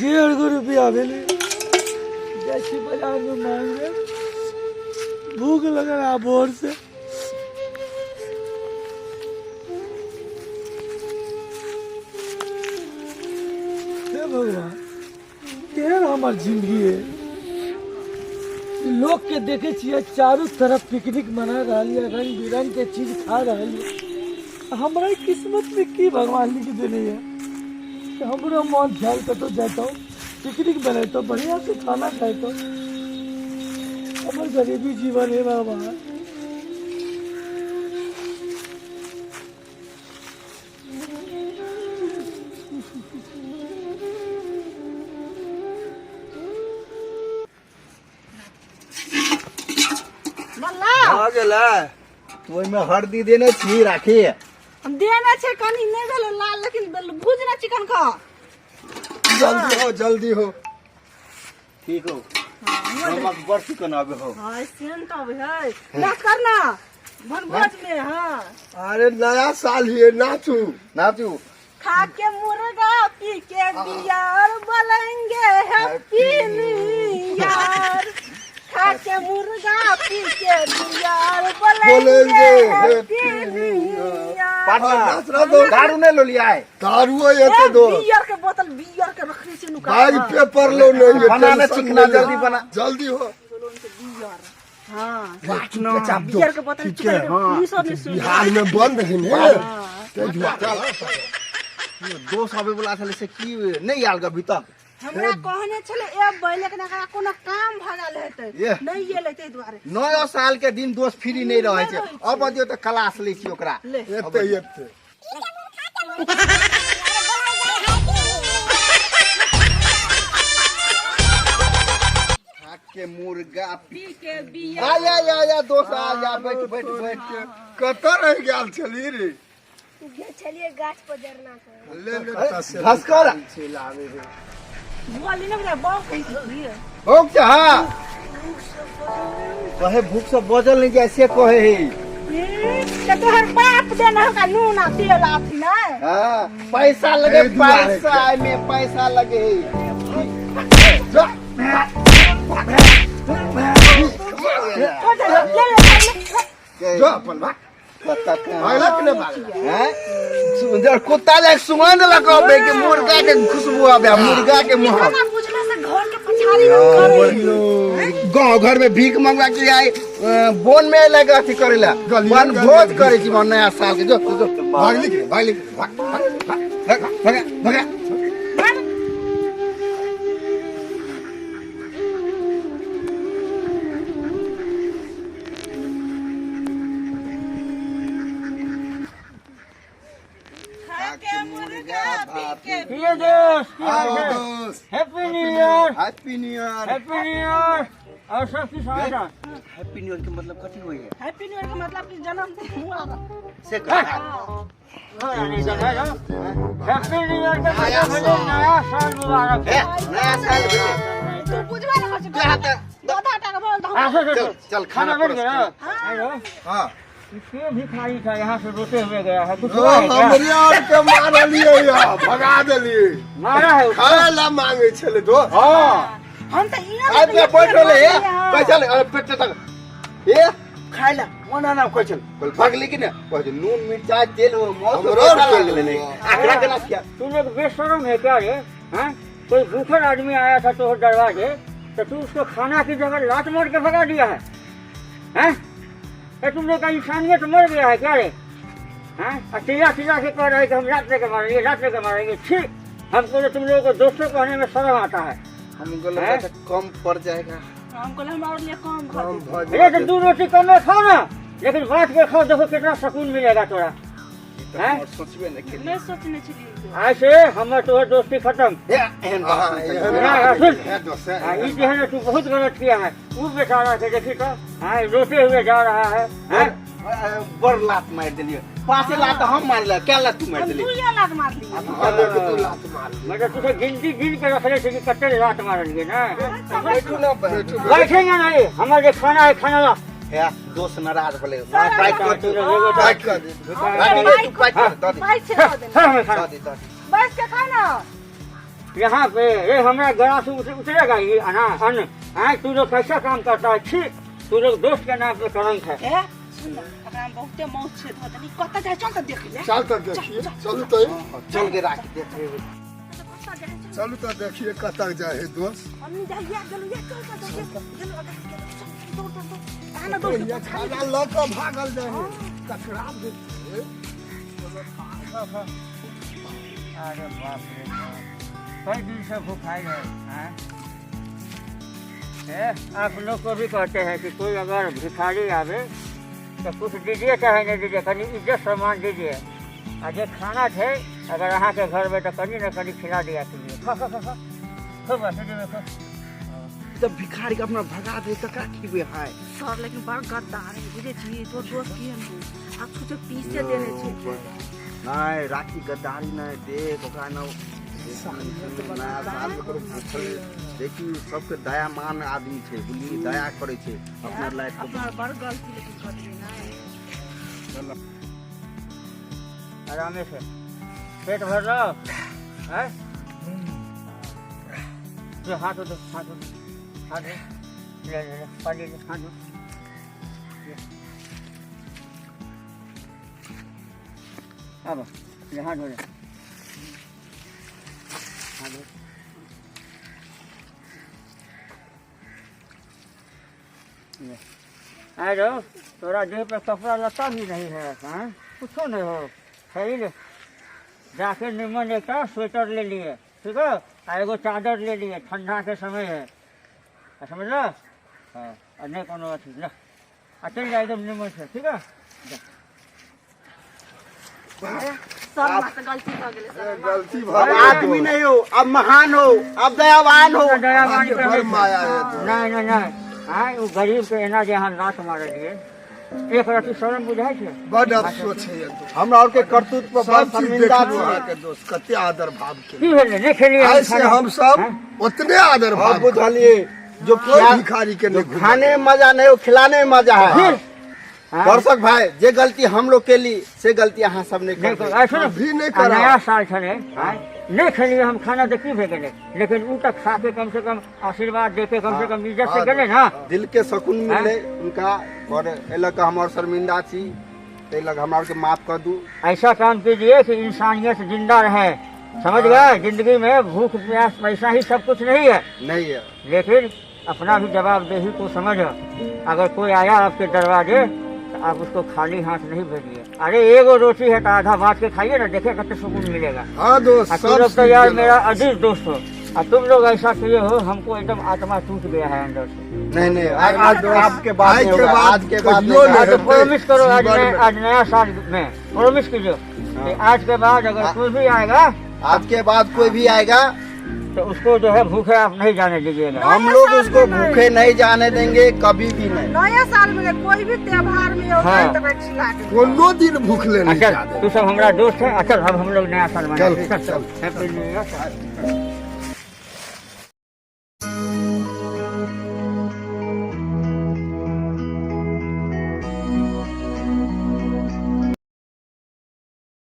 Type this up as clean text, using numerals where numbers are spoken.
1.5 गो रुपया भेलै। जाइ छी बाजारमे मांगबै, भूख लगल आ भोर से। हे भगवान, केहन हमर जिंदगी है। लोग के देखे छियै चारू तरफ पिकनिक मना रहल ये, रंग बिरंग के चीज खा रहल ये। हमरा किस्मत में की भगवान लिख देने ये कि हमरो मन ख्याल कतौ जातो, पिकनिक मनेतो, बढ़िया से खाना खाइतो। हमर गरीबी जीवन है भगवान। भऽ गेलै। तू ओहिमे हरदी देने छी राखी? हम देने छै, कनि नहि भेलो लाल, लेकिन भुज ना चिकन खा। जल्दी हो, जल्दी हो। ठीक हो, नमक बड़ चिकन आबे हो। हाँ, सेंट आबे है। नाच कर ना भनभोज में। हाँ। अरे नया साल हिये, नाचू। नाचू। खा के मुर्गा पी के बियर बोलेंगे हैप्पी न्यू ईयर। खा के मुर्गा पी के बियर बोलेंगे बोलेंगे हैप्पी न्यू ईयर। पाटना। नाच रहा दो। दारू नहीं लो लिया है? दारू है तो दो। बियर के बोतल, बियर के रखने से नुका। भाई, पेपर लो नहीं है, बना ना टेंशन चिकना, नहीं ले। जल्दी बना। जल्दी हो। हाँ। पाटना। बियर के बोतल ठीक है, चिकन के पुलिस और नहीं सुन। बिहार में बंद है ने, ताहि दुआरे। दोस्त आबे वाला छलै से की नहीं आयल अभी तक? हमरा कहने छलै एबै, लेकिन एकरा कोनो काम भऽ गेल हेतै। एह। नहि एलै ताहि दुआरे। नया साल के दिन दोस्त फ्री नहीं रहे छै। अब दियौ तऽ क्लास लै छी ओकरा। ले। एते एते। खा के मुर्गा पी के बियर। आ या या या दोस्त, आ जा, बैठ बैठ बैठ। कतऽ रहि गेल छली रे? गेल छलियै गाछ पर जरना पर। ले ले तसे। घसकर। लावे रे। बोली ने बड़ा बाप कहै छी। भूख से, हाँ, कहे भूख से बजल नहीं जाए से कहे है। तऽ तोहर बाप देने होगा नून आ तेल आथी नहि? हाँ, पैसा लगे। एहि दुआरे। पैसा में पैसा लगे है। जा। छोड़ दे, ले ले ले। जो अपन भाग। कत्ता कहाँ? भागला कि नहि भागला? हैं? सुंदर कुत्ता जाके सुगंध लगबे के मुर्गा के खुशबू आबे, मुर्गा के मुंह। खाना बुझला से घर के पछाड़ी हम करे। गाँव घर में भीख मंगवा के आए, बोन में लगे अथी करेला। गलिए वन गलिए भोज करे छी नया साल के। जो जो। भागली कि नहि? भागली, भाग भाग भाग भाग भाग भाग। खा के मुर्गा पी के ये दोस्त, की हाल आओ छै? दोस्त। Happy new year. Happy new year. Happy new year और सब की समाचार। हैप्पी न्यू ईयर के मतलब कथी होई है? हैप्पी न्यू ईयर के मतलब कि जन्मदिन मुबारक। से कह। हैप्पी न्यू ईयर के मतलब भेलै नया साल मुबारक। ए, नया साल भेलै। तू बुझबे ने करै तोरा छी। तऽ आधा टाका बोल दो। हाँ, चल चल, खाना खाना बन परोस। गया। हेलो। हाँ। ये भिखारी था, यहाँ से रोते हुए गया है। कुछ ओ, हुआ है क्या? हमरे आर के मारलियै या भगा देलियै। मारा है उसको? खाय ला मांगे छलै दोस्त। हाँ। हम तऽ इहाँ आबि के बैठल है, कहै छल, अरे पेट तक ए खाय ला ओना ना कहै छल। बोल भगली कि ने? कहै छै नून मिरचाई तेल हो मौस। हमरो पैसा आर के लागलै नहीं आकरा केना किया। तू लोग बेशरम है क्या रे? हाँ, कोई भूखल आदमी आया था तो दरवाजे तो तू उसको खाना की जगह लात मार के भगा दिया है। हैं? ए, तुम लोग का इंसानियत मर गया है क्या रे? हैं? और चिल्ला चिल्ला के कह रहे कि हम रात लेके मारेंगे, रात लेके मारेंगे। ठीक, हमको तो तुम लोगों को दोस्तों कहने में शर्म आता है। हमको लगा था कम पड़ जाएगा। हम कहले हम और लिए कम भऽ कम जेतै। भऽ अरे तो जेतै। दू रोटी कम में खाओ ना, लेकिन बांट के खाओ, देखो कितना सुकून मिलेगा तोरा। ई तऽ हैं? हमर सोचबे नहि केलियै। नहि सोचने छलियै। आज से हमर तोहर दोस्ती खत्म। ए, एहन बात हाँ, नहि एहन कहियौ। बात नहीं। हे दोस्त, हे। हाँ, ये जो है ना, तू बहुत गलत किया है। वो बेचारा के देखी तो हाँ रोते हुए जा रहा है, हैं? बड़ लात मारि देलियै। पाँचे लात हम मारले, क्या लात तू मारि हम देलियै? दुइये लात मारलियै। हम एक दू लात मारलियै। मतलब तुझे गिनती गिन के रखने से कि कते लात मारलिए ना। बैठू ना। बैठू। बैठेंगे नहीं, हमारे जो खाना है खाना ला। हे दोस्त, नाराज भेलै। बाइक कर दू। बाइक कर दे। राखी, तू बाइक कर दऽ दे। बाइक से दऽ देने। हाँ, हमें खाना। दऽ दे, दऽ दे। बैस के खा ना। यहाँ पे ये हमारा गला से उतरेगा ये अना अन्न। आए तू लोग कैसा काम करता है, छी, तू लोग दोस्त के नाम पे कलंक है। ए सुन न, एकरा में बहुते मौत छै धऽ देनी, कतऽ जाइ चल तऽ देख ले। चल तऽ देखिए, चलू तऽ। चल के राख देखबै। चलू तऽ देखिए कतऽ जाइ है दोस्त। हमनी जाइया गेलु या, चल चल चल गेलु, अगर गेलु, चल चल, दौड़ दौड़ दौड़, कहाँ न दौड़ के ये पछाड़ी। खाना लऽ कऽ भागल जाइ है, ककरा देतै? अरे बाप रे बाप, कई दिन से भूखाई है हैं? ए, आप लोग को भी कहते हैं कि कोई अगर भिखारी आवे तो कुछ दीजिए चाहे नहीं दीजिए, कनी इज्जत सम्मान दीजिए। आ जे खाना थे अगर अहाँ के घर में तो कनी न कनी खिला दिया कीजिए। खा खा खा खा, खूब हंसी में खा। जब भिखारी के अपना भगा दे ककरा खिबे है? सर लेकिन बड़ गद्दार है, बुझै छी तोर दोस्त केहन हो, आ छुछे पीसे देने छै। नहीं राखी गद्दारी नहीं, देख ओकरा न नया साल में ककरो भूखल देखी, सबके दया मान आदमी छै, बुझली, दया करै छै अपना लाइफ के। अपना बड़ गलती लेकिन कऽ देली नै। आरामे से पेट भर लो है। जो हाथ उधर, हाथ उधर, हाथ धो। ले ले ले, पानी ले, हाथ धो। ले। अब ले, हाथ धो ले, हाथ धो। ले। अरे तोरा देह पे कपड़ा लत्ता भी नहीं है, हाँ? कुछो नहीं हो, सही ले। जाके निमन एक स्वेटर ले लिए, ठीक है, आ एगो चादर ले लिए, ठंडा के समय है, आ समझ लो। हाँ, आ नहीं कोनो अथी ले, आ चल जा एकदम निमन से, ठीक है। जा। सर हमरा से गलती भऽ गेलै सर। गलती भऽ अब गेलै। आदमी नहीं हो, अब महान हो, अब दयावान हो। दयावान बड़ करै छै। माया है दोस्त। नहीं नहीं नहीं, आय ओ गरीब के एना जे अहाँ लात मारलियै, एक रति शरम बुझाइ छै? बड अफसोस है दोस्त। हमरा और के करतूत पर बड़ सब चीज शर्मिंदा देखलू छी। अहाँके दोस्त, कते आदर भाव के। की भेलै, नहि खेलियै हम आइ से खाना? हम सब हैं? ओतने आदर हम भाव बुझलिए जो कोई भिखारी के जो नहीं घुमा। खाने में मजा नहीं, वो खिलाने में मजा है। हाँ? दर्शक भाई, जे गलती हम लोग के ली से गलती अहाँ सब नहीं नहीं करबै। आइ सुनू, भी नहि आ कराउ। नया साल छलै, आँय, नहि खेलियै हम खाना तऽ की भए गेलै, लेकिन ओ तऽ खा के कम से कम आशीर्वाद दे के कम से कम इज्जत से हाँ, गेलै ना। दिल के सुकून मिललै उनका, और एहि लऽ कऽ हम और शर्मिंदा छी, ताहि लऽ कऽ हमरा आरके माफ कऽ दू। ऐसा काम कीजिए कि इंसानियत जिंदा रहे, समझ गए? जिंदगी में भूख प्यास पैसा ही सब कुछ नहीं है, नहीं है, लेकिन अपना भी जवाबदेही को समझ। अगर कोई आया आपके दरवाजे तो आप उसको खाली हाथ नहीं भेजिए। अरे एगो रोटी है तो आधा बांट के खाइए ना, देखे कितने सुकून मिलेगा। हाँ दोस्त, आ तुम सब लोग तो यार सीख मेरा गेलहुँ। अजीज दोस्त हो, आ तुम लोग ऐसा किए हो, हमको एकदम आत्मा टूट गया है अंदर से। नहीं नहीं, आज आज आपके बाद आइ नहीं के होगा, बाद आज के बाद कहियो नहीं होगा। हाँ, तो नहीं। प्रॉमिस करो आज जीवन नया, में। आज नया साल में प्रॉमिस कीजिए कि आज के बाद अगर कोई भी आएगा, आज के बाद कोई भी आएगा तो उसको जो है भूखे आप नहीं जाने दीजिएगा। हम नया लोग साल उसको में नहीं। भूखे नहीं जाने देंगे, कभी भी नहीं। नया साल में नहीं, कोई भी त्योहार में होता हाँ। है तो खिला के। कोनो दिन भूखले नहीं अच्छा जा तू सब हमारा दोस्त है, अच्छा अब हम लोग नया साल मनाएंगे। चल, चल। Happy new year.